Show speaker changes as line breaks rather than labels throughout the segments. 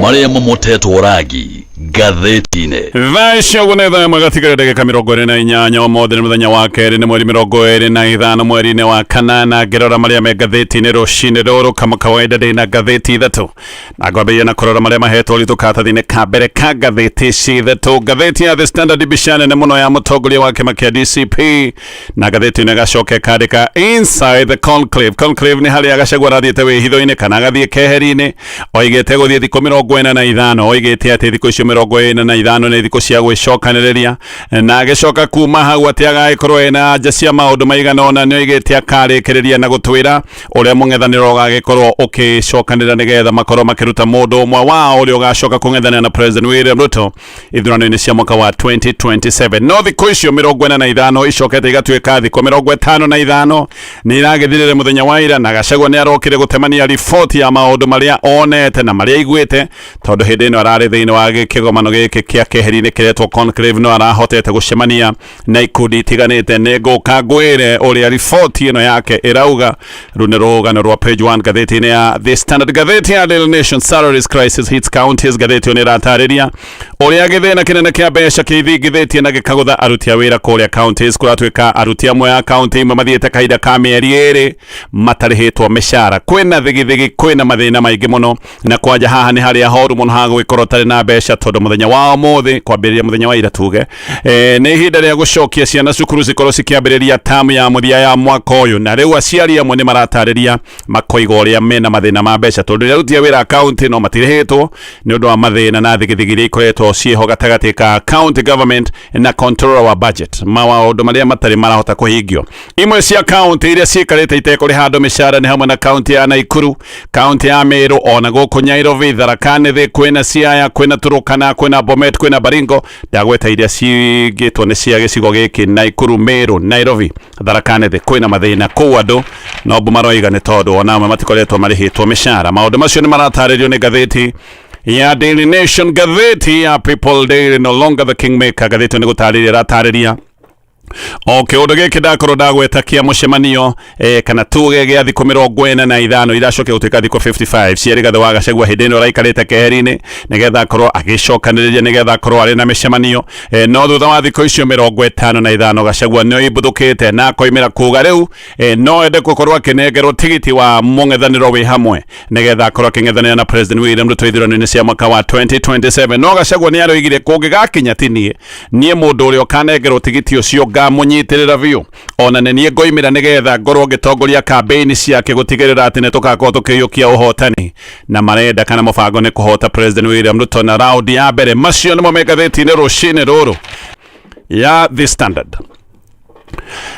Marĩa mamotetwo rangi ngathĩti-inĩ.
Thaa icio ũguo nĩ thaa ĩmwe gatigĩrĩra ndagĩka 28. Ũmũthĩ nĩ mũthenya wa kerĩ, nĩ mweri 25 mweri-inĩ wa kanana. Ngĩrora marĩa me ngathĩti-inĩ rũcinĩ rũrũ, kama kawaida ndĩna ngathĩti ithatũ, na ngwambĩrĩria na kũrora marĩa mahetwo ũritũ karatathi-inĩ ka mbere ka ngathĩti ici ithatũ. Ngathĩti ya The Standard, mbica nene mũno ya mũtongoria wa kĩama kĩa DCP, na ngathĩti ĩno ĩgacoka ĩkandĩka "Inside the Conclave". Conclave nĩ harĩa Gachagua arathiĩte wĩhitho-inĩ kana agathiĩ keheri-inĩ. Oigĩte gũthiĩ thikũ 45. Oigĩte atĩ thikũ icio 45 nĩ thikũ cia gwĩcokanĩrĩria, na agĩcoka kuma hau atĩ agagĩkorwo ena anja cia maũndũ maigana ũna. Nĩ oigĩte akarĩkĩrĩria na gũtwĩra ũrĩa mũng'ethanĩro ũgagĩkorwo ũkĩcokanĩrĩra nĩgetha makorwo makĩruta mũndũ ũmwe wao ũrĩa ũgacoka kũng'ethanĩra na President William Ruto ithurano-inĩ cia mwaka wa 2027. No thikũ icio 45 icokete igatuĩka thikũ 55, nĩ iragĩthirĩre mũthenya wa ira, na Gachagua nĩ arokire gũtemania riboti ya maũndũ marĩa onete na marĩa aiguĩte, tondũ hĩndĩ ĩno ararĩ thĩinĩ wa kĩgomano gĩkĩ kĩa keheri-inĩ kĩretwo conclave, no arahotete gũcemania na ikundi itiganĩte. Nĩ ngũka ngwĩre ũrĩa riboti ĩno yake ĩrauga. Rũu nĩ rũgano rwa page 1 ngathĩti-inĩ ya The Standard. Ngathĩti ya Daily Nation, "Salaries crisis hits counties". Ngathĩti ĩyo nĩ ĩratarĩria ũrĩa gĩthĩna kĩnene kĩa mbeca kĩithingithĩtie na gĩkagũtha aruti a wĩra kũrĩa counties. Kũratuĩka aruti amwe a county imwe mathiĩte kahinda ka mĩeri 2 matarĩhĩtwo mĩcara. Kwĩna thigithigi, kwĩna mathĩna maingĩ mũno, na kwanja haha nĩ harĩa horu mũno ha gũgĩkorwo ũtarĩ na mbeca, tondũ mũthenya wa ũmũthĩ kwambĩrĩria mũthenya wa ira tuge nĩ ihinda rĩa gũcokia ciana cukuru, cikorwo cikĩambĩrĩria tamu ya mũthia ya mwaka ũyũ. Na rĩu aciari amwe nĩ maratarĩria makoiga ũrĩa mena mathĩna ma mbeca, tondũ rĩrĩa aruti a wĩra county no matirĩhĩtwo nĩ ũndũ wa mathĩna na thigithigi iria ikoretwo ciĩho gatagatĩ ka county government na controller wa budget, maũndũ marĩa matarĩ marahota kũhingio. Imwe cia county iria ciikarĩte itekũrĩha andũ mĩcara nĩ hamwe na county ya Naikuru, county ya Meru, ona gũkũ Nairobi, Tharaka Nithi, kwĩna Siaya, kwĩna Turukana, kwĩna Bomet, kwĩna Baringo. Ndagweta iria cigĩtwo nĩ cia gĩcigo gĩkĩ: Naikuru, Meru, Nairobi, Tharaka Nithi. Kwĩna mathĩna kũu, andũ no mbu maroiga nĩ tondũ ona amwe matikoretwo marĩhĩtwo mĩcara. Maũndũ macio nĩ maratarĩrio nĩ ngathĩti ya Daily Nation. Ngathĩti ya People Daily, "No longer the kingmaker". Ngathĩti ĩyo nĩ gũtarĩria ĩratarĩria o kĩũndũ gĩkĩ ndakorwo ndagweta kĩa mũcemanio kana tuge gĩa thikũ 45 iracokia gũtuĩka thikũ 55 cia Rigathĩ wa Gachagua hĩndĩ ĩno araikarĩte keheri-inĩ, nĩgetha akorwo agĩcokanĩrĩria, nĩgetha akorwo arĩ na mĩcemanio. No thutha wa thikũ icio 55, Gachagua nĩ oimbũthũkĩte na akoimĩra kuga rĩu no ende gũkorwo akĩnengerwo tigiti wa mũng'ethanĩro wĩ hamwe, nĩgetha akorwo akĩng'ethanĩra na President William Ruto ithurano-inĩ cia mwaka wa 2027. No Gachagua nĩ aroigire kũngĩgakinya ti niĩ, niĩ mũndũ ũrĩa ũkanengerwo tigiti ũcio ngamũnyitĩrĩra biũ, ona nĩ niĩ ngoimĩra nĩgetha ngorwo ngĩtongoria campaign ciake gũtigĩrĩra atĩ nĩ tũgakorwo tũkĩiyũkia ũhotani, na marenda kana mũbango nĩ kũhota President William Ruto na raundi ya mbere. Macio nĩmo me ngathĩti-inĩ rũcinĩ rũrũ ya The Standard.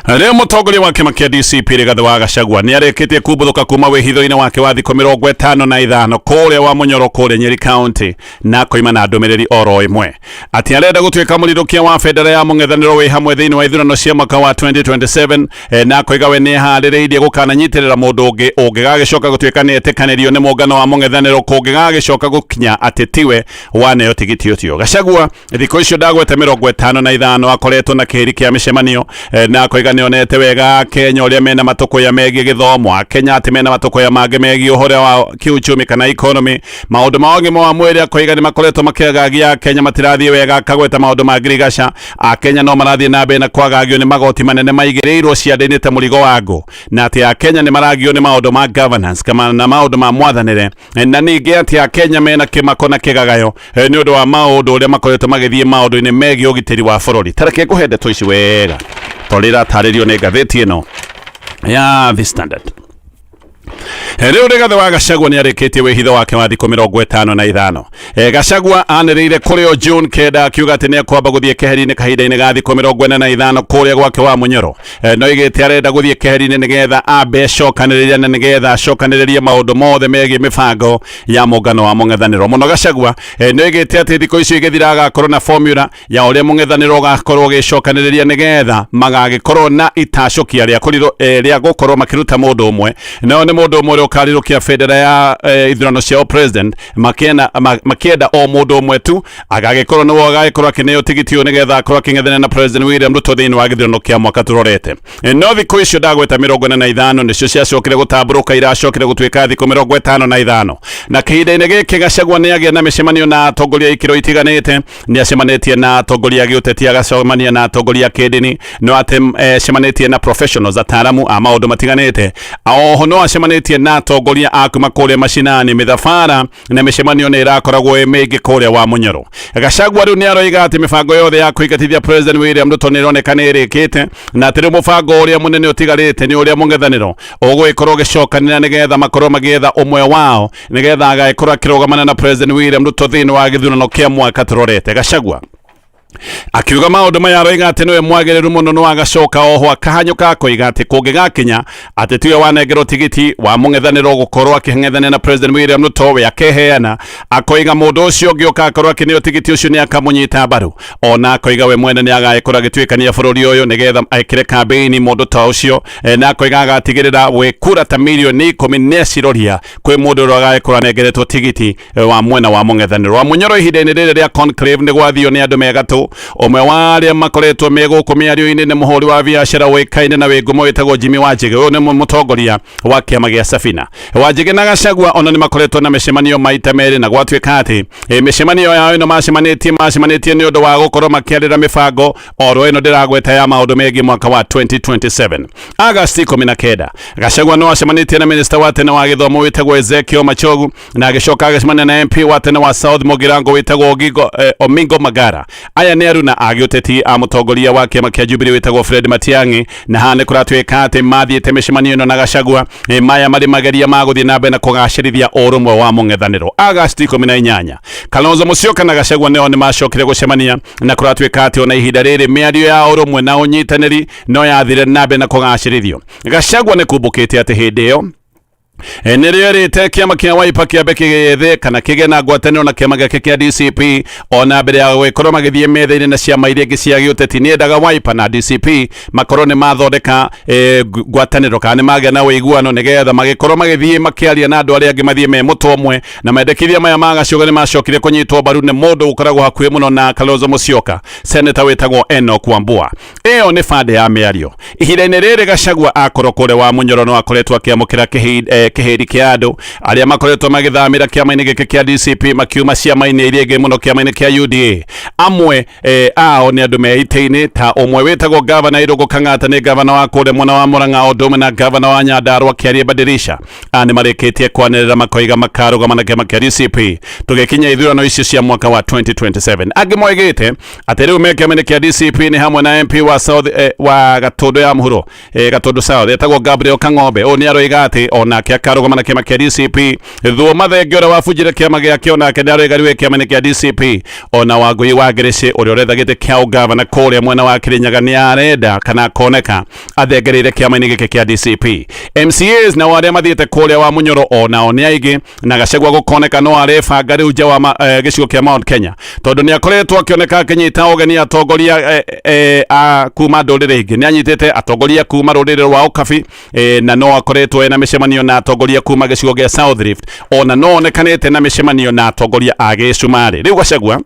Rĩu mũtongoria wa kĩama kĩa DCP Rigathĩ wa Gachagua nĩ arĩkĩtie kumbũthũka kuma wĩhitho-inĩ wake wa thikũ 55 kũrĩa wa Mũnyoro, kũrĩa Nyeri County, na akoima na ndũmĩrĩri oro ĩmwe atĩ arenda gũtuĩka mũrirũkia wa bendera ya mũng'ethanĩro wĩ hamwe thĩinĩ wa ithurano cia mwaka wa 2027, na akoiga we nĩ eharĩrĩirie gũkananyitĩrĩra mũndũ ũngĩ ũngĩgagĩcoka gũtuĩka nĩ etĩkanĩrio nĩ mũngano wa mũng'ethanĩro, kũngĩgagĩcoka gũkinya atĩ tiwe waneo tigiti ũcio. Gachagua thikũ icio ndagwete 55 akoretwo na kĩhĩri kĩa mĩcemanio, na akoiga nĩ onete wega Kenya ũrĩa mena matũkũya megiĩ gĩthomo, Akenya atĩ mena matũkũya mangĩ megiĩ ũhoro wa kiuchumi kana economy, maũndũ ma ũgima wa mwĩrĩ. Akoiga nĩ makoretwo makĩagagia Kenya, matirathiĩ wega. Akagweta maũndũ ma ngirigaca, Akenya no marathiĩ na mbere na kwagagio nĩ magoti manene maigĩrĩirwo ciande-inĩ ta mũrigo wa ngũ, na atĩ Akenya nĩ maragio nĩ maũndũ ma governance kana na maũndũ ma mwathanĩre, na ningĩ atĩ Akenya mena kĩmako na kĩgagayo nĩ ũndũ wa maũndũ ũrĩa makoretwo magĩthiĩ maũndũ-inĩ megiĩ ũgitĩri wa bũrũri. Tareke ngũhe ndeto ici wega tondũ ĩratarĩrio nĩ ngathĩti ĩno ya The Standard. Rĩu Rigathĩ wa Gachagua nĩ arĩkĩtie wĩhitho wake wa thikũ 55. Gachagua anĩrĩire kũrĩ o June 9 akiuga atĩ nĩ ekwamba gũthiĩ keheri-inĩ kahinda-inĩ ga thikũ 45 kũrĩa gwake wa Mũnyoro. No igĩte arenda gũthiĩ keheri-inĩ nĩgetha ambe acokanĩrĩria na nĩgetha acokanĩrĩrie maũndũ mothe megiĩ mĩbango ya mũngano wa mũng'ethanĩro mũno. Gachagua nĩ oigĩte atĩ thikũ icio igĩthira agakorwo na formula ya ũrĩa mũng'ethanĩro ũgakorwo ũgĩcokanĩrĩria, nĩgetha magagĩkorwo na itacũkia rĩa kũrirwo rĩa gũkorwo makĩruta mũndũ ũmwe. No nĩ nĩ mũndũ ũmwe ũrĩa ũkarirũkia bendera ya ithurano cia president, makĩenda o mũndũ ũmwe tu agagĩkorwo nĩwe agagĩkorwo akĩneo tigiti ũyũ nĩgetha akorwo akĩng'ethanĩra na President William Ruto thĩinĩ wa gĩthurano kĩa mwaka tũrorete. No thikũ icio ndagweta 45 nĩcio ciacokire gũtambũrũka, iracokire gũtuĩka thikũ 55, na kĩhinda-inĩ gĩkĩ Gachagua nĩ agĩa na mĩcemanio na atongoria a ikĩro itiganĩte. Nĩ acemanĩtie na atongoria a gĩũteti, agacemania na atongoria a kĩndini, no atĩ acemanĩtie na professionals, ataaramu a maũndũ matiganĩte. Oho no acemanĩtie na atongoria a kuma kũrĩa macinani. Mĩthabara na mĩcemanio nĩ ĩrakoragwo ĩ mĩingĩ kũrĩa wa Mũnyoro. Gachagua rĩu nĩ aroiga atĩ mĩbango yothe ya kũingatithia President William Ruto nĩ ĩroneka nĩ ĩrĩkĩte, na atĩ rĩu mũbango ũrĩa mũnene ũtigarĩte nĩ ũrĩa mũng'ethanĩro ũgũgĩkorwo ũgĩcokanĩra nĩgetha makorwo magĩetha ũmwe wao nĩgetha agagĩkorwo akĩrũgamana na President William Ruto thĩinĩ wa gĩthurano kĩa mwaka tũrorete. Gachagua akiuga maũndũ maya, aroiga atĩ nĩwe mwagĩrĩru mũno, no agacoka oho akahanyũka akoiga atĩ kũngĩgakinya atĩ tiwe wanengerwo tigiti wa mũng'ethanĩro gũkorwo akĩng'ethanĩra na President William Ruto, we akeheana. Akoiga mũndũ ũcio ũngĩ ũka akorwo akĩneo tigiti ũcio nĩ akamũnyita mbaru. Ona akoiga we mwene nĩ agagĩkorwo agĩtuĩkania bũrũri ũyũ nĩgetha ekĩre kambĩini mũndũ ta ũcio, na akoiga agatigĩrĩra wĩ kura ta mirioni 10 nĩ aciroria kwĩ mũndũ ũrĩa agagĩkorwo anengeretwo tigiti wa mwena wa mũng'ethanĩro wa Mũnyoro. Ihinda-inĩ rĩrĩ rĩa conclave nĩ gwathio nĩ andũ me gatũ. Ũmwe wa arĩa makoretwo me gũkũ mĩario-inĩ nĩ mũhũri wa biacara ũĩkaine na wĩ ngumo wĩtagwo Jimmy Wanjigi. Ũyũ nĩ mũtongoria wa kĩama gĩa Safina. Wanjigi na Gachagua ona nĩ makoretwo na mĩcemanio maita merĩ, na gwatuĩka atĩ mĩcemanio yao ĩno macemanĩtie nĩ ũndũ wa gũkorwo makĩarĩra mĩbango oro ĩno ndĩragweta ya maũndũ megiĩ mwaka wa 2027. Agasti 19, Gachagua no acemanĩtie na minista wa tene wa gĩthomo wĩtagwo Ezekiel Machogu, na agĩcoka agĩcemania na MP wa tene wa South Mugirango wĩtagwo Omingo Magara. Aya nĩ aruna a gĩũteti a mũtongoria wa kĩama kĩa Jubilee wĩtagwo Fred Matiang'i, na haha nĩ kũratuĩka atĩ mathiĩte mĩcemanio ĩno na Gachagua, maya marĩ mageria ma gũthiĩ na mbere na kũgacĩrithia ũrũmwe wa mũng'ethanĩro. Agasti 18, Kalonzo Musyoka na Gachagua nĩo nĩ macokire gũcemania, na kũratuĩka atĩ ona ihinda rĩrĩ mĩario ya ũrũmwe na ũnyitanĩri no yathire na mbere na kũgacĩrithio. Gachagua nĩ kumbũkĩte atĩ hĩndĩ ĩyo nĩrĩo ĩrĩte kĩama kĩa Wiper kĩambe kĩgĩethe kana kĩgĩe na ngwatanĩro na kĩama gĩake kĩa DCP ona mbere ya gũgĩkorwo magĩthiĩ metha-inĩ na ciama iria ingĩ cia gĩũteti. Nĩendaga Wiper na DCP makorwo nĩ mathondeka ngwatanĩro kana nĩ magĩa na ũiguano nĩgetha magĩkorwo magĩthiĩ makĩaria na andũ arĩa angĩ mathiĩ me mũtwe ũmwe. Na mendekithia maya ma Gachagua nĩ macokire kũnyitwo mbaru nĩ mũndũ ũkoragwo hakuhĩ mũno na Kalonzo Musyoka, seneta wĩtagwo Enoch Wambua. Ĩyo nĩ bande ya mĩario. Ihinda-inĩ rĩrĩ Gachagua akorwo kũrĩa wa Mũnyoro, no akoretwo akĩamũkĩra kĩhĩri kĩa andũ arĩa makoretwo magĩthamĩra kĩama-inĩ gĩkĩ kĩa DCP makiuma ciama-inĩ iria ingĩ, mũno kĩama-inĩ kĩa UDA. Amwe ao nĩ andũ me itĩ-inĩ, ta ũmwe wĩtagwo gavana Irũngũ Kang'ata, nĩ gavana wa kũrĩa mwena wa Murang'a, o ũndũ ũmwe na gavana wa Nyandarua Kĩarie Badirisha. Aya nĩ marĩkĩtie kwanĩrĩra makoiga makarũgama na kĩama kĩa DCP tũgĩkinya ithurano icio cia mwaka wa 2027. Angĩ moigĩte atĩ rĩu me kĩama-inĩ kĩa DCP nĩ hamwe na MP wa South, wa Gatũndũ ya mũhuro, Gatũndũ South, etagwo Gabriel Kang'ombe. Ũyũ nĩ aroiga atĩ onake akarũgama na kĩama kĩa DCP. Thuo Mathenge, ũrĩa wabunjire kĩama gĩake, onake nĩ aroiga rĩu e kĩama-inĩ kĩa DCP. Ona Wangũi wa Ngĩrĩcĩ, ũrĩa ũretha gĩtĩ kĩa ũgavana kũrĩa mwena wa Kĩrĩnyaga, nĩ arenda kana akoneka athengereire kĩama-inĩ gĩkĩ kĩa DCP. MCAs nao arĩa mathiĩte kũrĩa wa Mũnyoro onao nĩ aingĩ, na Gachagua gũkoneka no arebanga rĩu nja wa gĩcigo kĩa Mount Kenya, tondũ nĩ akoretwo akĩoneka akĩnyita ũgeni atongoria a kuma ndũrĩrĩ ingĩ. Nĩ anyitĩte atongoria kuma rũrĩrĩ rwa Ũkabi, na no akoretwo ena mĩcemanio na atongoria kuma gĩcigo gĩa South Rift. Ona no onekanĩte na mĩcemanio na atongoria a gĩcumarĩ. Rĩu Gachagua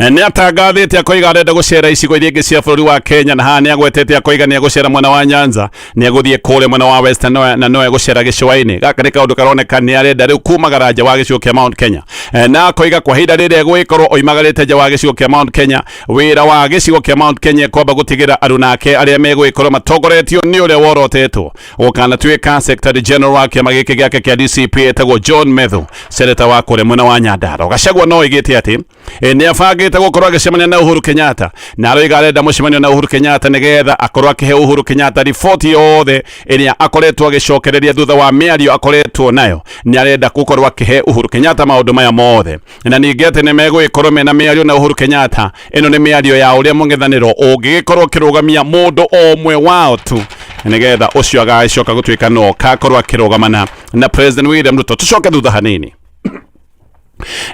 nĩ atangathĩte akoiga arenda gũcera icigo iria ingĩ cia bũrũri wa Kenya, na haha nĩ agwetete akoiga nĩ egũcera mwena wa Nyanza, nĩ egũthiĩ kũrĩa mwena wa Western na no egũcera gĩcũa-inĩ. Gaka nĩ kaũndũ karoneka nĩ arenda rĩu kumagara nja wa gĩcigo kĩa Mount Kenya, na akoiga kwa ihinda rĩrĩa egũgĩkorwo oimagarĩte nja wa gĩcigo kĩa Mount Kenya, wĩra wa gĩcigo kĩa Mount Kenya kwamba gũtigĩra aruna ake arĩa megũgĩkorwo matongoretio nĩ ũrĩa worotetwo gũkanatuĩka Secretary General wa kĩama gĩkĩ gĩake kĩa DCP, etagwo John Methu, seneta wa kũrĩa mwena wa Nyandarua. Gachagua no oigĩte atĩ nĩ abangĩte gũkorwo agĩcemania na Uhuru Kenyatta, na aroiga arenda mũcemanio na Uhuru Kenyatta nĩgetha akorwo akĩhe Uhuru Kenyatta riboti yothe ĩrĩa akoretwo agĩcokereria thutha wa mĩario akoretwo nayo. Nĩ arenda gũkorwo akĩhe Uhuru Kenyatta maũndũ maya mothe, na ningĩ atĩ nĩ megũgĩkorwo mena mĩario na Uhuru Kenyatta. Ĩno nĩ mĩario ya ũrĩa mũng'ethanĩro ũngĩgĩkorwo ũkĩrũgamia mũndũ o ũmwe wao tu nĩgetha ũcio agagĩcoka gũtuĩka no kakorwo akĩrũgamana na President William Ruto. Tucoke thutha hanini.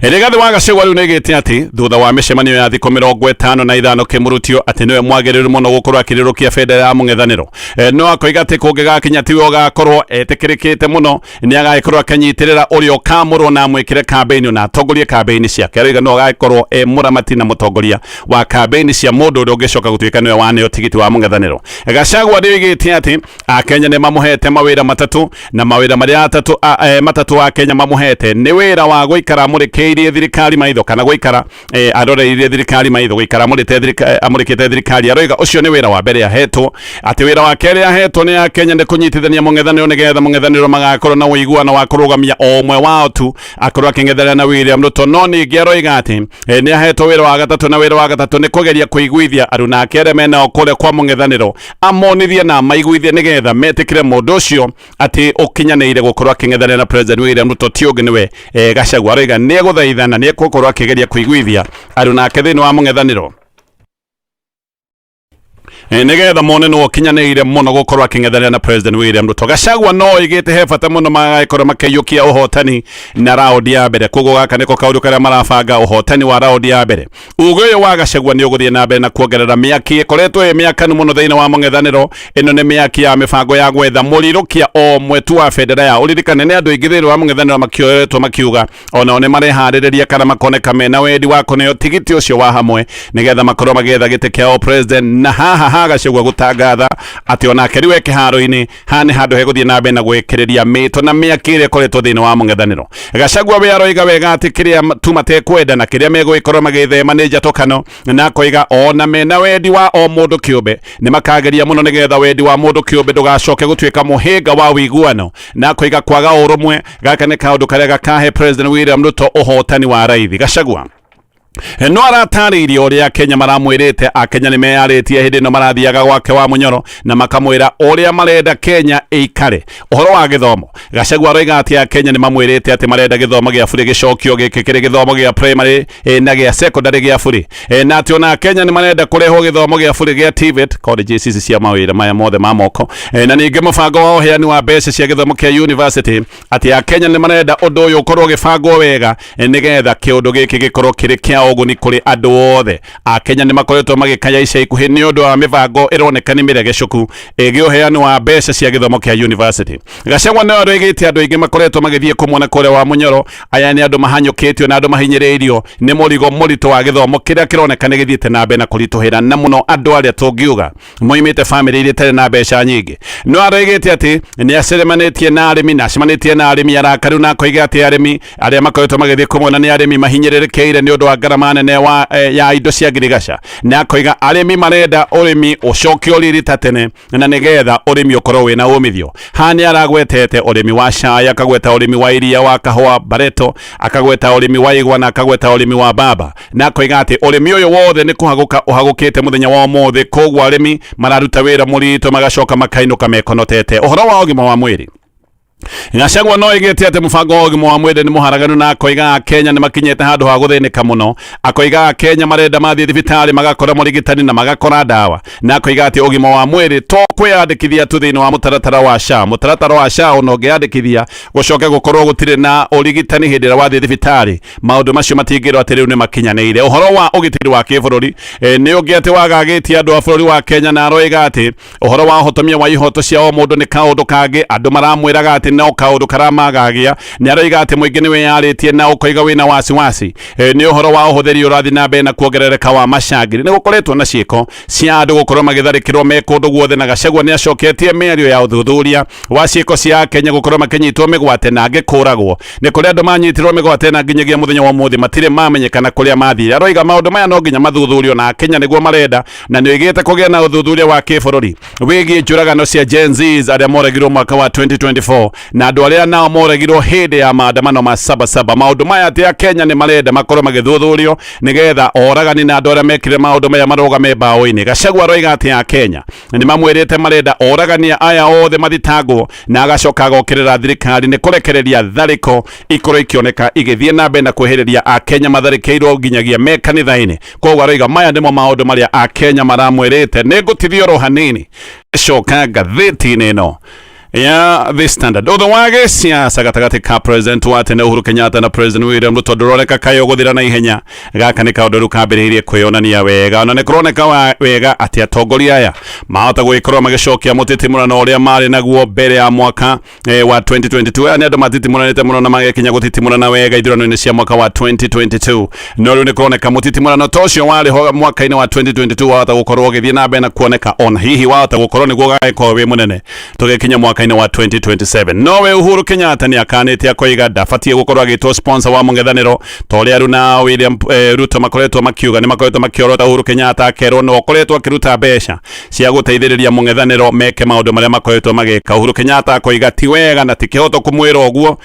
Rigathi wa Gachagua rĩu nĩaigĩte atĩ thutha wa mĩcemanio ya thikũ 55 Kĩmũrutio atĩ nĩwe mwagĩrĩru mũno gũkorwo akĩrĩrũkia bendera ya mũng'ethanĩro. No akoiga atĩ kũngĩgakinya tiwe ũgakorwo etĩkĩrĩkĩte mũno nĩ agagĩkorwo akĩnyitĩrĩra ũrĩa ũkamũrwo na amwĩkĩre kambĩini na atongorie kambĩini ciake. Aroiga no agagĩkorwo e mũramati na mũtongoria wa kambĩini cia mũndũ ũrĩa ũngĩcoka gũtuĩka nĩwe waneo tigiti wa mũng'ethanĩro. Gachagua nĩoigĩte atĩ Akenya nĩ mamũhete mawĩra matatũ na mawĩra marĩa atatũ matatũ Akenya mamũhete nĩ wĩra wa gũikara amũrĩkĩirie thirikari maitho kana gũikara aroreirie thirikari maitho gũikara amũrĩkĩte thirikari. Aroiga ũcio nĩ wĩra wa mbere ahetwo, atĩ wĩra wa kerĩ ahetwo nĩ Akenya nĩ kũnyitithania mũng'ethanĩro nĩgetha mũng'ethanĩro magakorwo na ũiguano wa kũrũgamia o ũmwe wao tu akorwo akĩng'ethanĩra na William Ruto. No ningĩ aroiga atĩ nĩ ahetwo wĩra wa gatatũ, na wĩra wa gatatũ nĩ kũgeria kũiguithia aruna ake arĩa menao kũrĩa kwa mũng'ethanĩro, amonithie na amaiguithie nĩgetha metĩkĩre mũndũ ũcio atĩ ũkinyanĩire gũkorwo akĩng'ethanĩra na President William Ruto ti ũngĩ nĩwe Gachagua. Aroiga nĩ egũthaithana, nĩ egũkorwo akĩgeria kũiguithia aruna ake thĩinĩ wa mũng'ethanĩro nĩgetha mone nũ ũkinyanĩire mũno gũkorwo akĩng'ethanĩra na President William Ruto. Gachagua no oigĩte he bata mũno magagĩkorwo makĩiyũkia ũhotani na raundi ya mbere, koguo gaka nĩko kaũndũ karĩa marabanga, ũhotani wa raundi ya mbere. Uge ũyũ wa Gachagua nĩ ũgũthiĩ na mbere na kuongerera mĩaki ĩkoretwo ĩ mĩakanu mũno thĩinĩ wa mũng'ethanĩro. Ĩno nĩ mĩaki ya mĩbango ya gwetha mũrirũkia o ũmwe tu wa bendera ya ũririkane nĩ andũ aingĩ thĩinĩ wa mũng'ethanĩro makĩoetwo makiuga onao nĩ mareharĩrĩria kana makoneka mena wendi wa kũneo tigiti ũcio wa hamwe nĩgetha makorwo magĩetha gĩtĩ kĩa president. Na haha ha Gachagua gũtangatha atĩ onake rĩu e kĩharo-inĩ, haha nĩ handũ hegũthiĩ na mbere na gwĩkĩrĩria mĩto na mĩaki ĩrĩa ĩkoretwo thĩinĩ wa mũng'ethanĩro. Gachagua we aroiga wega atĩ kĩrĩa tu matekwenda na kĩrĩa megũgĩkorwo magĩthema nĩ njatũkano, na akoiga ona mena wendi wa o mũndũ kĩũmbe nĩ makageria mũno nĩgetha wendi wa mũndũ kĩũmbe ndũgacoke gũtuĩka mũhĩnga wa ũiguano, na akoiga kwaga ũrũmwe gaka nĩ kaũndũ karĩa gakahe President William Ruto ũhotani wa raithi. Gachagua no aratarĩirie ũrĩa Akenya maramwĩrĩte. Akenya nĩ meyarĩtie hĩndĩ ĩno marathiaga gwake wa Mũnyoro na makamwĩra ũrĩa marenda Kenya ĩikare. Ũhoro wa gĩthomo, Gachagua aroiga atĩ Akenya nĩ mamwĩrĩte atĩ marenda gĩthomo gĩa bũrĩ gĩcokio gĩkĩ kĩrĩ gĩthomo gĩa primary na gĩa secondary gĩa bũrĩ, na atĩ ona Akenya nĩ marenda kũrehwo gĩthomo gĩa bũrĩ gĩa TVET colleges ici cia mawĩra maya mothe ma moko, na ningĩ mũbango wa ũheani wa mbeca cia gĩthomo kĩa university, atĩ Akenya nĩ marenda ũndũ ũyũ ũkorwo ũgĩbangwo wega nĩgetha kĩũndũ gĩkĩ gĩkorwo kĩrĩ kĩa ũguni kũrĩ andũ othe. Akenya nĩ makoretwo magĩkaya ica ikuhĩ nĩ ũndũ wa mĩbango ĩroneka nĩ mĩregecuku ĩgiĩ ũheani wa mbeca cia gĩthomo kĩa university. Gachagua nĩwe aroigĩte andũ aingĩ makoretwo magĩthiĩ kũmwona kũrĩa wa Mũnyoro, aya nĩ andũ mahanyũkĩtio na andũ mahinyĩrĩirio nĩ mũrigo mũritũ wa gĩthomo kĩrĩa kĩroneka nĩ gĩthiĩte na mbere na kũritũhĩra, na mũno andũ arĩa tũngiuga moimĩte bamĩrĩ iria itarĩ na mbeca nyingĩ. No aroigĩte atĩ nĩ acemanĩtie na arĩmi na acemanĩtie na arĩmi arakaru, na akoiga atĩ arĩmi arĩa makoretwo magĩthiĩ kũmwona nĩ arĩmi mahinyĩrĩrĩkĩire nĩ ũndũ wa ngarama nene ya indo cia ngirigaca, na akoiga arĩmi marenda ũrĩmi ũcokio riri ta tene na nĩgetha ũrĩmi ũkorwo wĩna umithio. Haha nĩ aragwetete ũrĩmi wa cai, akagweta ũrĩmi wa iria wa kahũa bareto, akagweta ũrĩmi wa igwa na akagweta ũrĩmi wa mbamba, na akoiga atĩ ũrĩmi ũyũ wothe nĩ kũhagũka ũhagũkĩte mũthenya wa ũmũthĩ, koguo arĩmi mararuta wĩra mũritũ magacoka makainũka mekonotete. Ũhoro wa ũgima wa mwĩrĩ, Gachagua no oigĩte atĩ mũbango wa ũgima wa mwĩrĩ nĩ mũharaganu, na akoiga Akenya nĩ makinyĩte handũ ha gũthĩnĩka mũno. Akoiga Akenya marenda mathiĩ thibitarĩ magakora mũrigitani na magakora ndawa, na akoiga atĩ ũgima wa mwĩrĩ to kwĩyandĩkithia tu thĩinĩ wa mũtaratara wa SHA. Mũtaratara wa SHA ona ũngĩyandĩkithia gũcoke gũkorwo gũtirĩ na ũrigitani hĩndĩ ĩrĩa wathiĩ thibitarĩ, maũndũ macio matingĩrwo atĩ rĩu nĩ makinyanĩire. Ũhoro wa ũgitĩri wa kĩbũrũri nĩ ũngĩ atĩ wagagĩtie andũ a bũrũri wa Kenya, na aroiga atĩ ũhoro wa ũhotomia wa ihoto cia o mũndũ nĩ kaũndũ kangĩ andũ maramwĩraga atĩ no kaũndũ karamagagia. Nĩ aroiga atĩ mũingĩ nĩ wĩyarĩtie na ũkoiga wĩna wasiwasi nĩ ũhoro wa ũhũthĩri ũrathiĩ na mbere na kuongerereka wa macangiri. Nĩ gũkoretwo na ciĩko cia andũ gũkorwo magĩtharĩkĩrwo me kũndũ guothe, na Gachagua nĩ acoketie mĩario ya ũthuthuria wa ciĩko cia Akenya gũkorwo makĩnyitwo mĩgwate na angĩ kũragwo. Nĩ kũrĩ andũ manyitirwo mĩgwate na nginyagia mũthenya wa ũmũthĩ matirĩ mamenyekana kũrĩa mathire. Aroiga maũndũ maya no nginya mathuthurio na Akenya nĩguo marenda, na nĩ oigĩte kũgĩa na ũthuthuria wa kĩbũrũri wĩgiĩ njũragano cia Gen Zs arĩa moragirwo mwaka wa 2024 na andũ arĩa nao moragirwo hĩndĩ ya maandamano ma Sabasaba. Maũndũ maya atĩ Akenya nĩ marenda makorwo magĩthuthurio nĩgetha oragani na andũ arĩa mekire maũndũ maya marũgame mbaũ-inĩ. Gachagua aroiga atĩ Akenya nĩ mamwĩrĩte marenda oragani aya othe mathitangwo, na agacoka agokĩrĩra thirikari nĩ kũrekereria tharĩko ikorwo ikĩoneka igĩthiĩ na mbere na kwĩhĩrĩria Akenya matharĩkĩirwo nginyagia me kanitha-inĩ. Koguo aroiga maya nĩmo maũndũ marĩa Akenya maramwĩrĩte. Nĩ ngũtithia oro hanini coka ngathĩti-inĩ ĩno. Ya The Standard, ũthũ wa gĩsiasa gatagatĩ ka President wa tene Uhuru Kenyatta na President William Ruto ndũroneka kaĩ ũgũthira na ihenya. Gaka nĩ kaũndũ rĩu kambĩrĩirie kwĩyonania wega, ona nĩ kũroneka wega atĩ atongoria aya mahota gũgĩkorwo magĩcokia mũtitimũrano ũrĩa marĩ naguo mbere ya mwaka wa 2022. Aya nĩ andũ matitimũranĩte mũno na magĩkinya gũtitimũrana wega ithurano-inĩ cia mwaka wa 2022, no rĩu nĩ kũroneka mũtitimũrano ta ũcio warĩ ho mwaka-inĩ wa 2022 wahota gũkorwo ũgĩthiĩ na mbere na kuoneka, ona hihi wahota gũkorwo nĩguo ũgagĩkorwo wĩ mũnene tũgĩkinya mwaka-inĩ wa 2027. Nowe Uhuru Kenyatta nĩ akanĩte akoiga ndabatiĩ gũkorwo agĩtwo sponsor wa mũng'ethanĩro ta ũrĩa Runa William Ruto makoretwo makiuga. Nĩ makoretwo makĩorota Uhuru Kenyatta akerwo no ũkoretwo akĩruta mbeca cia gũteithĩrĩria mũng'ethanĩro meke maũndũ marĩa makoretwo magĩka. Uhuru Kenyatta akoiga ti wega na ti kĩhoto kũmwĩra ũguo.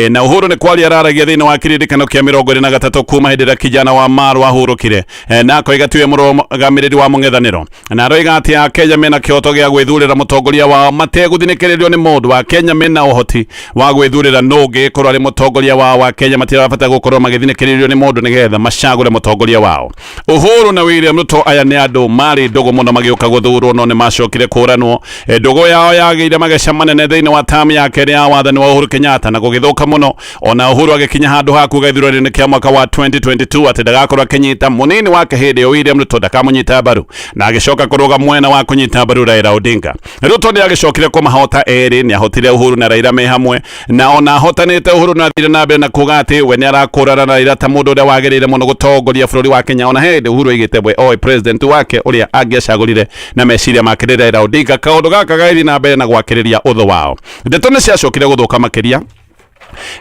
Na Uhuru nĩ kwaria araragia thĩinĩ wa kĩririkano kĩa 23 kuma hĩndĩ ĩrĩa kijana wa Marwa ahurũkire, na akoiga tiwe mũrũgamĩrĩri wa mũng'ethanĩro, na aroiga atĩ Akenya mena kĩhoto gĩa gwĩthurĩra mũtongoria wao mategũthinĩkĩrĩrio nĩ mũndũ. Akenya mena ũhoti wa gwĩthurĩra nũ ũngĩkorwo arĩ mũtongoria wao wa Kenya, matirabata gũkorwo magĩthinĩkĩrĩrio nĩ mũndũ nĩgetha macagũre mũtongoria wao. Uhuru na William Ruto aya nĩ andũ marĩ ndũgũ mũno magĩũka gũthurwo, no nĩ macokire kũranwo. Ndũgũ yao yagĩire mageca manene thĩinĩ wa tamu ya kerĩ ya wathani wa Uhuru Kenyatta na gũgĩthũka mũno, ona Uhuru agĩkinya handũ ha kuga ithurano-inĩ kĩa mwaka wa 2022 atĩ ndagakorwo akĩnyita mũnini wake hĩndĩ ĩyo William Ruto ndakamũnyita mbaru, na agĩcoka kũrũga mwena wa kũnyita mbaru Raila Odinga. Ruto nĩ agĩcokire kũmahota erĩ, nĩ ahotire Uhuru na Raila me hamwe, na ona ahotanĩte Uhuru na athire na mbere na kuga atĩ we nĩ arakũrana na Raila ta mũndũ ũrĩa wagĩrĩire mũno gũtongoria bũrũri wa Kenya, ona hĩndĩ Uhuru aigĩte we oĩ president wake ũrĩa angĩacagũrire na meciria make nĩ Raila Odinga. Kaũndũ gaka gagĩthiĩ na mbere na gwakĩrĩria ũthũ wao. Ndeto nĩ ciacokire gũthũka makĩria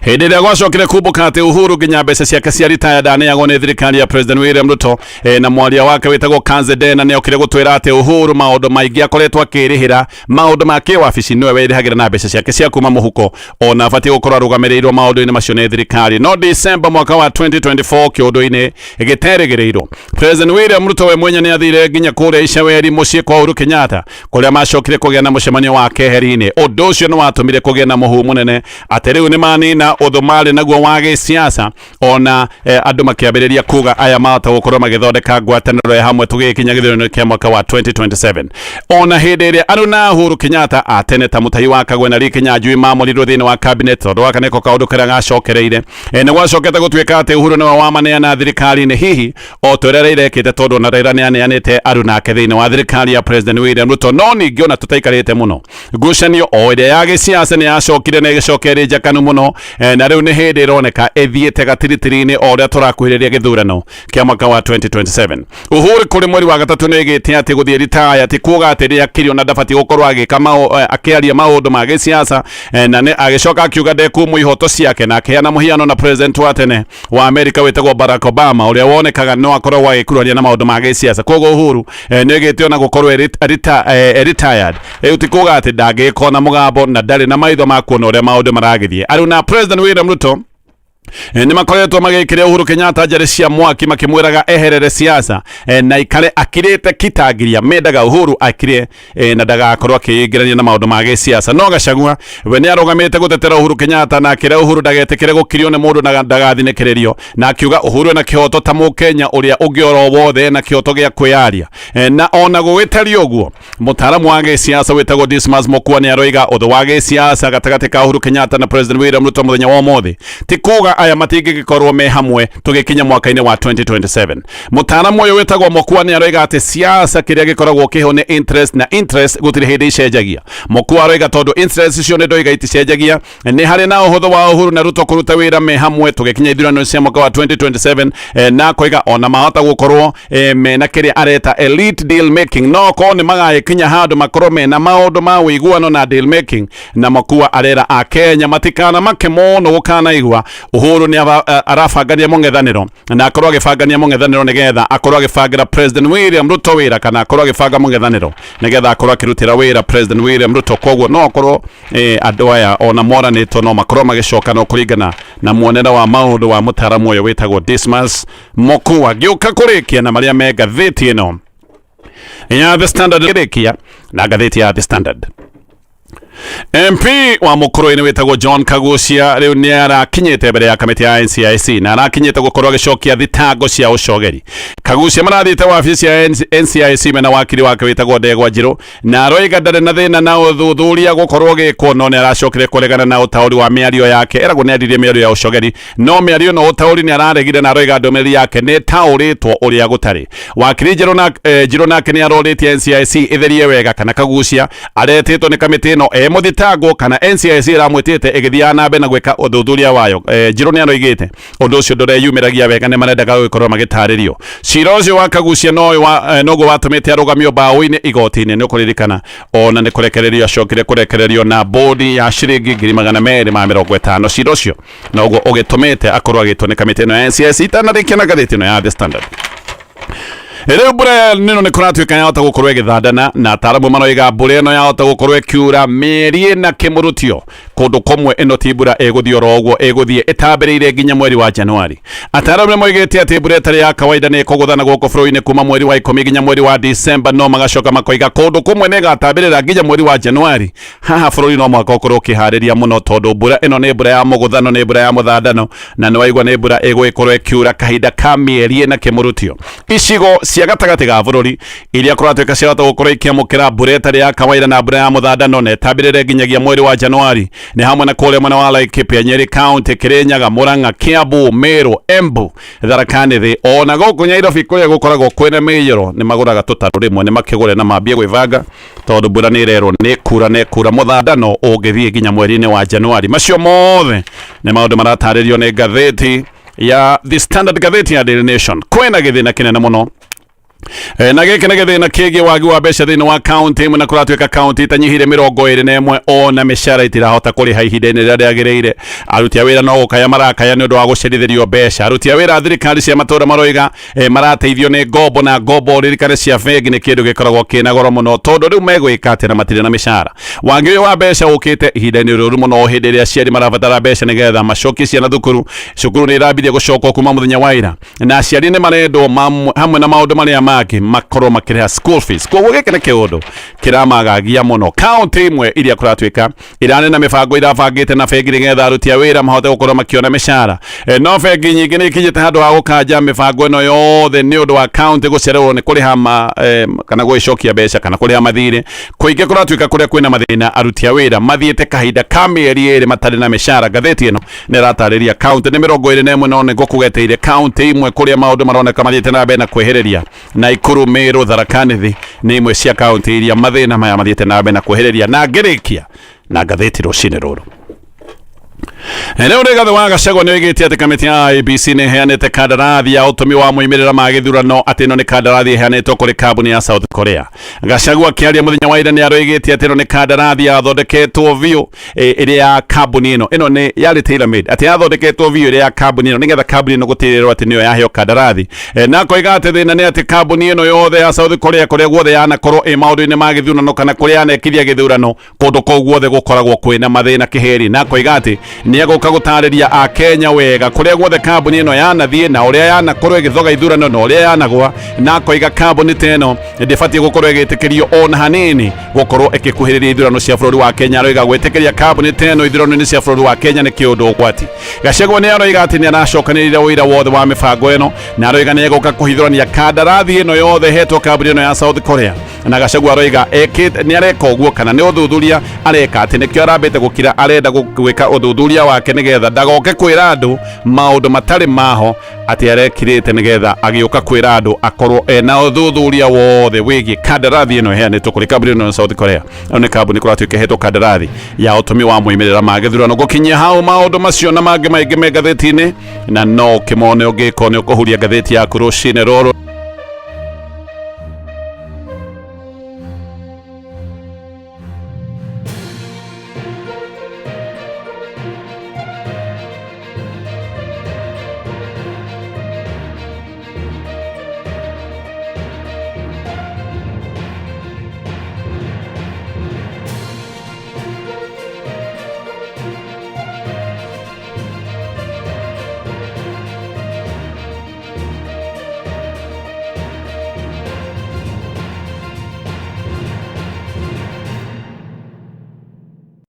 hĩndĩ ĩrĩa gwacokire kumbũka atĩ Uhuru nginya mbeca ciake cia ritaya ndaneagwo nĩ thirikari ya President William Ruto. Na mwaria wake wĩtagwo Kanze Dena nĩ okire gũtwĩra atĩ Uhuru maũndũ maingĩ akoretwo akĩrĩhĩra maũndũ ma kĩwabici nĩwe wĩrĩhagĩra na mbeca ciake cia kuma mũhuko, ona abatiĩ gũkorwo arũgamĩrĩirwo maũndũ-inĩ macio nĩ thirikari. No December mwaka wa 2024, kĩũndũ-inĩ gĩterĩgĩrĩirwo, President William Ruto we mwenye nĩ athire nginya kũrĩa Iceweri mũciĩ kwa Uhuru Kenyatta kũrĩa macokire kũgĩa na mũcemanio wa keheri-inĩ. Ũndũ ũcio nĩ watũmire kũgĩe na mũhu mũnene atĩ rĩu nĩ manina ũthũ marĩ naguo wa gĩsiasa, ona andũ makĩambĩrĩria kuga aya mahota gũkorwo magĩthondeka ngwatanĩro ya hamwe tũgĩkinya gĩthurano kĩa mwaka wa 2027. Ona hĩndĩ ĩrĩa aruna Uhuru Kenyatta atene ta Mutahi wa Kagwe na Lee Kinyanjui mamũrirwo thĩinĩ wa cabinet, tondũ gaka nĩko kaũndũ karĩa gacokereire, nĩ gwacokete gũtuĩka atĩ Uhuru nĩwe wamaneana thirikari-inĩ, hihi o ta ũrĩa Raila ekĩte, tondũ ona Raila nĩ aneanĩte aruna ake thĩinĩ wa thirikari ya President William Ruto. No ningĩ ona tũtaikarĩte mũno, ngucanio o ĩrĩa ya gĩsiasa nĩ yacokire na ĩgĩcoka ĩrĩ njakanu mũno, na rĩu nĩ hĩndĩ ĩroneka ĩthiĩte gatiritiri-inĩ o ũrĩa tũrakuhĩrĩria gĩthurano kĩa mwaka wa 2027. Uhuru kũrĩ mweri wa gatatũ nĩ ĩgĩte atĩ gũthiĩ ritaya ti kuga atĩ nĩ na ndabatiĩ gũkorwo agĩka akĩaria maũndũ ma gĩsiasa, na nĩ agĩcoka akiuga ndekumwo ihoto ciake, na akĩheana mũhiano na president wa tene wa Amerika wĩtagwo Barack Obama ũrĩa wonekaga no akoragwo agĩkurania na maũndũ ma gĩsiasa. Koguo Uhuru nĩ ĩgĩte ona gũkorwo retired rĩu ti kuga atĩ ndangĩgĩkorwo na mũgambo na ndarĩ na maitho ma kuona ũrĩa maũndũ maragĩthiĩ. Arĩ na President William Ruto nĩ makoretwo magĩkĩrĩa Uhuru Kenyatta njarĩ cia mwaki makĩmwĩraga eherere siasa, na ikare akirĩte kitangiria. Mendaga Uhuru akire, na ndagakorwo akĩingĩrania na maũndũ ma gĩsiasa. No Gachagua we nĩ arũgamĩte gũtetera Uhuru Kenyatta na akĩra Uhuru ndagetĩkĩre gũkirio nĩ mũndũ na ndagathinĩkĩrĩrio, na akiuga Uhuru ena kĩhoto ta mũkenya ũrĩa ũngĩ oro wothe na kĩhoto gĩa kwĩyaria. Na ona gũgĩtariĩ ũguo, mũtaaramu wa gĩsiasa wĩtagwo Dismas Mokua nĩ aroiga ũthũ wa gĩsiasa gatagatĩ ka Uhuru Kenyatta na President William Ruto mũthenya wa ũmũthĩ ti kuga aya matingĩgĩkorwo me hamwe tũgĩkinya mwaka-inĩ wa 2027. Mũtaaramu ũyũ wĩtagwo Mokua nĩ aroiga atĩ siasa kĩrĩa gĩkoragwo kĩho nĩ interest, na interest gũtirĩ hĩndĩ icenjagia. Mokua aroiga tondũ interest icio nĩ ndoiga iticenjagia, nĩ harĩ na ũhũthũ wa Uhuru na Ruto kũruta wĩra me hamwe tũgĩkinya ithurano cia mwaka wa 2027, na koiga ona mahota gũkorwo mena kĩrĩa areta elite deal making, no korwo nĩ magagĩkinya handũ makorwo mena maũndũ ma ũiguano na deal making. Na Mokua arera Akenya matikana make mũno gũkanaigua Uhuru nĩ arabangania mũng'ethanĩro na akorwo agĩbangania mũng'ethanĩro nĩgetha akorwo agĩbangĩra President William Ruto wĩra, kana akorwo agĩbanga mũng'ethanĩro nĩgetha akorwo akĩrutĩra wĩra President William Ruto. Koguo no akorwo andũ aya ona moranĩtwo no makorwo magĩcoka, no kũringana na muonere wa maũndũ wa mũtaaramu ũyũ wĩtagwo Dismas Mokua. Ngĩũka kũrĩkia na marĩa me ngathĩti ĩno ya The Standard, kĩrĩkia na ngathĩti ya The Standard. MP wa Mukurwe-inĩ wĩtagwo John Kagucia rĩu nĩ arakinyĩte mbere ya kamĩtĩ ya NCIC na arakinyĩte gũkorwo agĩcokia thitango cia ũcogeri. Kagucia marathiĩte wabici cia NCIC mena wakiri wake wĩtagwo Ndegwa Njirũ na aroiga ndarĩ na thĩna na ũthuthuria gũkorwo ũgĩkwo, no nĩ aracokire kũregana na ũtaũri wa mĩario yake. Eragwo nĩ aririe mĩario ya ũcogeri, no mĩario ĩno ũtaũri nĩ araregire na aroiga ndũmĩrĩri yake nĩ ĩtaũrĩtwo ũrĩa gũtarĩ. Wakiri Njirũ na, Njirũ nake nĩ arorĩtie NCIC ĩtherie wega kana Kagucia aretĩtwo nĩ kamĩtĩ ĩno e mũthitangwo kana NCIC ĩramwĩtĩte ĩgĩthiaga na mbere na gwĩka ũthuthuria wayo. Njirũ nĩ aroigĩte ũndũ ũcio ndũreyumĩragia wega, nĩ marendaga gũgĩkorwo magĩtarĩrio. Cira ũcio wa Kagucia noguo watũmĩte arũgamio mbaũ-inĩ igoti-inĩ. Nĩ ũkũririkana ona nĩ kũrekererio acokire kũrekererio na bodi ya ciringi 250,000. Cira ũcio noguo ũgĩtũmĩte akorwo agĩtwo nĩ kamĩtĩ ĩno ya NCIC. Itanarĩkia na ngathĩti ĩno ya The Standard, rĩu mbura ĩno nĩ kũratuĩka yahota gũkorwo ĩgĩthandana, na ataaramu maroiga mbura ĩno yahota gũkorwo ĩkiura mĩeri ĩna kĩmũrutio kũndũ kũmwe. Ĩno ti mbura ĩgũthiĩ oro ũguo, ĩgũthiĩ ĩtambĩrĩire nginya mweri wa Januari. Ataaramu nĩ moigĩte atĩ mbura ĩtarĩ ya kawaida nĩ ĩkũgũthana gũkũ bũrũri-inĩ kuma mweri wa 10 nginya mweri wa Disemba, no magacoka makoiga kũndũ kũmwe nĩ ĩgatambĩrĩra nginya mweri wa Januari. Haha bũrũri no mũhaka ũkorwo ũkĩharĩria mũno, tondũ mbura ĩno nĩ mbura ya mũgũthano, nĩ mbura ya mũthandano, na nĩ waigua nĩ mbura ĩgũgĩkorwo ĩkiura kahinda ka mĩeri ĩna kĩmũrutio. Icigo cia gatagatĩ ga bũrũri iria kũratuĩka ciahota gũkorwo ikĩamũkĩra mbura ĩtarĩ ya kawaida na mbura ya mũthandano na ĩtambĩrĩre nginyagia mweri wa Januari nĩ hamwe na kũrĩa mwena wa Laikipia, Nyeri County, Kirinyaga, Murang'a, Kiambu, Meru, Embu, Tharaka Nithi, ona gũkũ Nyairobi kũrĩa gũkoragwo kwĩna mĩiyũro. Nĩ magũraga tũtarũ rĩmwe, nĩ makĩgũre na mambie gwĩbanga, tondũ mbura nĩ ĩrerwo nĩ kura na ĩkura mũthandano ũngĩthiĩ nginya mweri-inĩ wa Januari. Macio mothe nĩ maũndũ maratarĩrio nĩ ngathĩti ya The Standard. Ngathĩti ya Daily Nation, kwĩna gĩthĩna kĩnene mũno. Na gĩkĩ nĩ gĩthĩna kĩgiĩ wagi wa mbeca thĩinĩ wa kaunti imwe, na kũratuĩka kaunti itanyihire 21 ona mĩcara itirahota kũrĩha ihinda-inĩ rĩrĩa rĩagĩrĩire. Aruti a wĩra no gũkaya marakaya nĩ ũndũ wa gũcerithĩrio mbeca. Aruti a wĩra a thirikari cia matũũra maroiga marateithio nĩ ngombo, na ngombo ririkane cia bengi nĩ kĩndũ gĩkoragwo kĩna goro mũno, tondũ rĩu megwĩka atĩa na matirĩ na mĩcara? Wagi ũyũ wa mbeca ũkĩte ihinda-inĩ rĩũru mũno, hĩndĩ ĩrĩa aciari marabatara mbeca nĩgetha macokie ciana thukuru. Cukuru nĩ irambirie gũcokwo kuma mũthenya wa ira, na aciari nĩ marendwo hamwe na maũndũ marĩa mangĩ makorwo makĩrĩha school fees. Koguo gĩkĩ nĩ kĩũndũ kĩramagagia mũno. Kaunti imwe iria kũratuĩka irarĩ na mĩbango irabangĩte na bengi nĩgetha aruti a wĩra mahote gũkorwo makĩona mĩcara, no bengi nyingĩ nĩ ikinyĩte handũ ha gũkanja mĩbango ĩno yothe nĩ ũndũ wa kaunti gũcererwo nĩ kũrĩha kana gũgĩcokia mbeca kana kũrĩha mathirĩ. Kũingĩ kũratuĩka kũrĩa kwĩna mathĩna, aruti a wĩra mathiĩte kahinda ka mĩeri 2 matarĩ na mĩcara. Ngathĩti ĩno nĩ ĩratarĩria kaunti nĩ 21, no nĩ ngũkũgeteire kaunti imwe kũrĩa maũndũ maroneka mathiĩte na mbere na kwĩhĩrĩria. Naikuru, Meru, Tharaka Nithi nĩ imwe cia kaunti iria mathĩna maya mathiĩte na mbere na kwĩhĩrĩria. Na ngĩrĩkia na ngathĩti rũcinĩ rũrũ, rĩu Rigathĩ wa Gachagua nĩ oigĩte atĩ kamĩtĩ ya IEBC nĩ ĩheanĩte kandarathi ya ũtũmi wa moimĩrĩra ma gĩthurano, atĩ ĩno nĩ kandarathi ĩheanĩtwo kũrĩ kambuni ya South Korea. Gachagua akĩaria mũthenya wa ira nĩ aroigĩte atĩ ĩno nĩ kandarathi yathondeketwo biũ ĩrĩa ya kambuni ĩno, ĩno nĩ yarĩ tailor made, atĩ yathondeketwo biũ ĩrĩa ya kambuni ĩno nĩgetha kambuni ĩno gũtigĩrĩrwo atĩ nĩyo yaheo kandarathi. Na akoiga atĩ thĩna nĩ atĩ kambuni ĩno yothe ya South Korea kũrĩa guothe yanakorwo ĩ maũndũ-inĩ ma gĩthurano kana kũrĩa yanekithia gĩthurano, kũndũ kũu guothe gũkoragwo kwĩna mathĩna kĩhĩri. Na akoiga atĩ nĩ egũka gũtarĩria akenya wega kũrĩa guothe kambuni ĩno yanathiĩ na ũrĩa yanakorwo ĩgĩthoga ithurano na ũrĩa yanagwa, na akoiga kambuni ta ĩno ndĩbatiĩ gũkorwo ĩgĩtĩkĩrio ona hanini gũkorwo ĩgĩkuhĩrĩria ithurano cia bũrũri wa Kenya. Aroiga gwĩtĩkĩria kambuni ta ĩno ithurano-inĩ cia bũrũri wa Kenya nĩ kĩũndũ ũgwati. Gachagua nĩ aroiga atĩ nĩ aracokanĩrĩire ũira wothe wa mĩbango ĩno, na aroiga nĩ egũka kũhithũrania kandarathi ĩno yothe ĩhetwo kambuni ĩno ya South Korea. Na Gachagua aroiga ekĩte nĩ areka ũguo kana nĩ ũthuthuria areka, atĩ nĩkĩo arambĩte gũkira, arenda gwĩka ũthuthuria wake nĩgetha ndagoke kwĩra andũ maũndũ matarĩ maho, atĩ arekirĩte nĩgetha agĩũka kwĩra andũ akorwo ena ũthuthuria wothe wĩgiĩ kandarathi ĩno ĩheanĩtwo kũrĩ kambuni ĩno ya South Korea. Ĩno nĩ kambuni kũratuĩka ĩhetwo kandarathi ya ũtũmi wa moimĩrĩra ma gĩthurano. Gũkinyia hau, maũndũ macio na mangĩ maingĩ me ngathĩti-inĩ, na no ũkĩmone ũngĩkorwo nĩ ũkũhuria ngathĩti yaku rũcinĩ rũrũ.